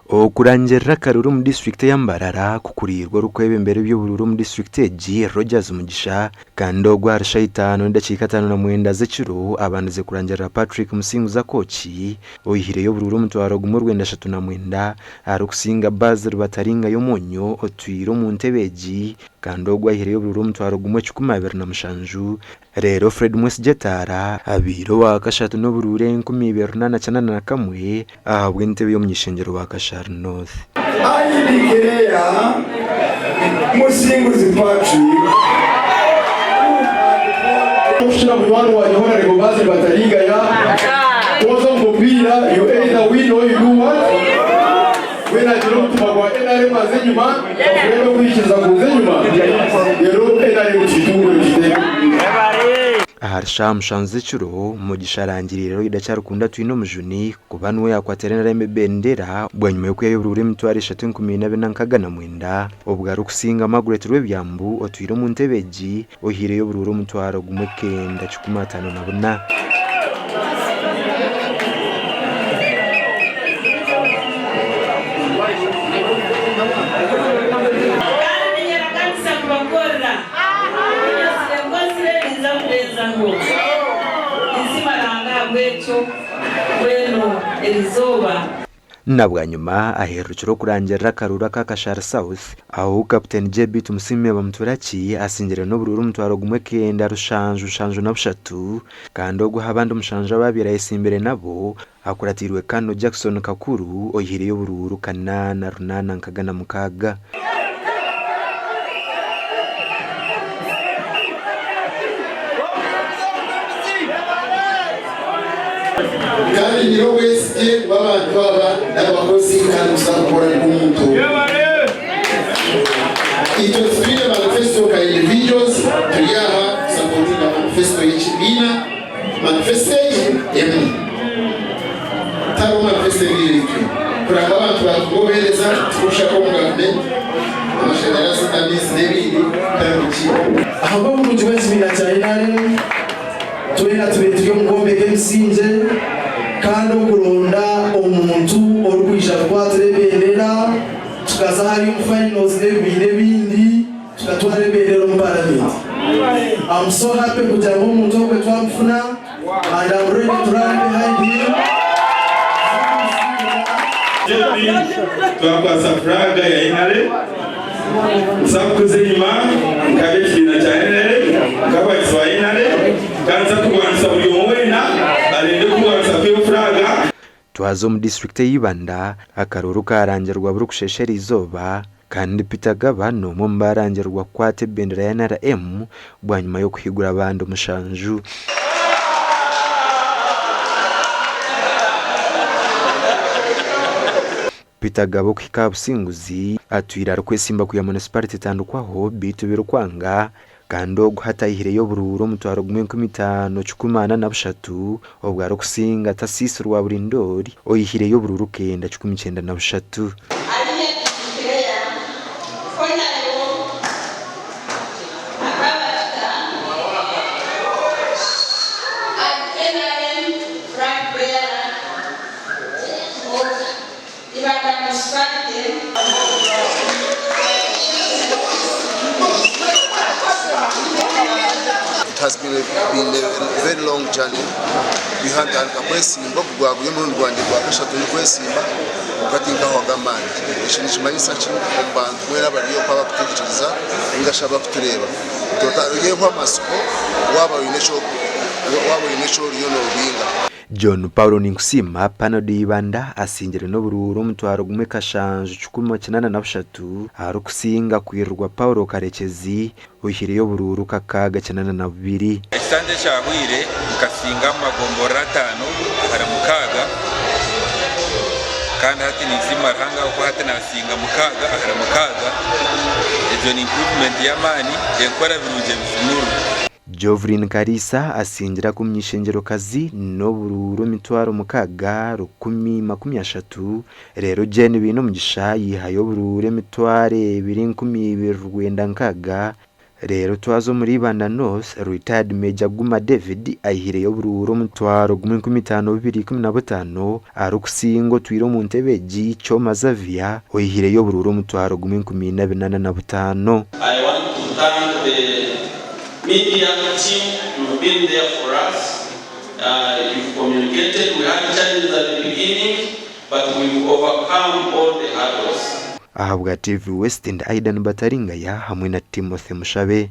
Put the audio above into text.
Okurangirira akaruru omu disiturikiti eya Mbarara kukuriirwe orikwebembera eby'oburuuru omu disiturikiti egi, Rogers Mugisha kandi ogu ahari shaaha itaano n'edakiika 59 z'ekiro abandize kurangirira Patrick Musinguzi Akooki oihireyo oburuuru omutwaro gumwe 939 arikusinga Basil Bataringa Yomonyo otwire omu ntebe egi kandi ogu aihireyo oburuuru omutwaro gumwe 27. Reero Fred Mwesigye Taara abaire owa kashatu n'oburuuru 2801 ahabw'entebe y'omuny'ishengyero wa Kashari North. I declare Musinguzi Patrick who had won the. Okukira munywani wangye Honourable Basil Bataringaya, ku oza omu mupiira you either win or you do what? Mbwenu agira omutima gwa nrm aza enyima, bafurenda okwikiriza kuza enyima, reero nrm tugitungure tugiteeke omu maisho. Ahari shaaha mushanju z'ekiro, Mugisha arangiriire Loida Kyarukunda Twinomujuni kuba niwe yaakwatira NRM ebendera bwanyima y'okwihayo oburuuru emitwaro eshatu enkumi ina bina nkaaga na mwenda obwo arikusinga Margaret Rwebyambu otwire omu ntebe egi ohaireyo oburuuru omutwaro gumwe kenda kikumi ataano na buna. Kandi niinyeraganisa kubakorera ebi nyozire nkozire, ninza kurenzaho. Ninsiima Ruhanga ahabw'ekyo mbwenu erizooba. Na bwanyima ahererukire okurangirira akaruuru aka Kashari South ahu Kaputeni JB Tumusiime Bamuturaki asingire n'oburuuru omutwaro gumwe kenda rushanju nshanju na bushatu kandi ogwo aha bandi mushanju ababaire ayesimbire nabo akuratiirwe Kano Jackson Kakuru oihireyo oburuuru kanaana runaana nkaga na mukaaga. Kandi nyine obwesigye ngu abantu aba n'abakozi kandi nituza kukora nk'omuntu omwe. Itwe titwine manifesto nka individuals, turi aha kusapotinga manifesto y'ekibiina, manifesto egi emwe. Tihariho manifesto endiijo ei twine. Kureba ngu abantu baatunga obuheereza, tikurushaka omu gavumenti, amashanyarazi n'amaizi n'ebindi, tihariho kindi. Ahabw'oburungi bw'ekibiina kya NRM, Twena tube turi omu kwombeka emisingye kandi okuronda omuntu orikwija kukwatira ebendera tukaza hariya omu finals n'ebibiina ebindi tukatwara ebendera omu paramenti. I'm so happy kugira ngu omuntu ogwe twamufuna and I'm ready to run behind him. JB twakwasa furaaga ya NRM. Nza kukuza enyima nk'ab'ekibiina kya NRM, nk'abahagizi ba NRM, kandi nza kurwanisa buri omwe weena arende kurwanisa kwiha furaaga. Twaza omu disiturikiti eya Ibanda, akaruuru kaarangirwa burikusheesha eriizooba kandi Peter Gaba n'omwe omu baarangirwa kukwata ebendera ya NRM bwanyima y'okuhigura abandi mushanju. Peter Gaba okuhika aha businguzi atwire arikwesimba kwiha munisiparite etandikwaho beitu birikwanga kandi ogu hati aihireyo oburuuru omutwaro gumwe 5403 obwo arikusinga Tasiisi Rwaburindori oihireyo oburuuru kenda 193. Ibanda Municipality. It has been a, been a very long journey. Ntandika kwesimba ogu gwaba guri omurundi gwangye gwa kashatu ndikwesimba kwonka tinkahwaga amaani. Eki nikimanyisa ki omu bantu mwena abari okwo abakutuhurikiriza ninga shi abakutureeba nti otarihwa amatsiko waaba oine eki oriyo noobinga. John Paulo Ninkusiima, Panado Ibanda asingire n'oburuuru omutwaro gumwe kashanju kikumi kinaana na bushatu aharikusinga kwirirwa Paulo Karekyezi oihireyo oburuuru 682. Ekisanja ekyahweire nkasinga omu magomborora ataano ahari mukaaga kandi hati ninsiima Ruhanga ahabw'okuba hati nasinga mukaaga ahari mukaaga. Egyo ni improvement y'amaani, enkora birungi ebijumurwe. Jovrine Kariisa asingira k'omuny'eishengyerokazi n'oburuuru emitwaro mukaaga rukumi makumi ashatu, reero Jane Bainomugisha yaihayo oburuuru emitwaro ebiri enkumi ibiri rwenda nkaaga. Reero twaza omuri Ibanda North, Retired Major Guma David aihireyo oburuuru omutwaro gumwe 5215 arikusinga otwire omu ntebe egi Kyoma Xavier oihireyo oburuuru omutwaro gumwe 4405. I want to thank the media team. You've been there for us. You've communicated. We had challenges at the beginning, but we've overcome all the hurdles. Ahabwa TV West ndi Aidan Bataringaya hamwe na Timothy Mushabe.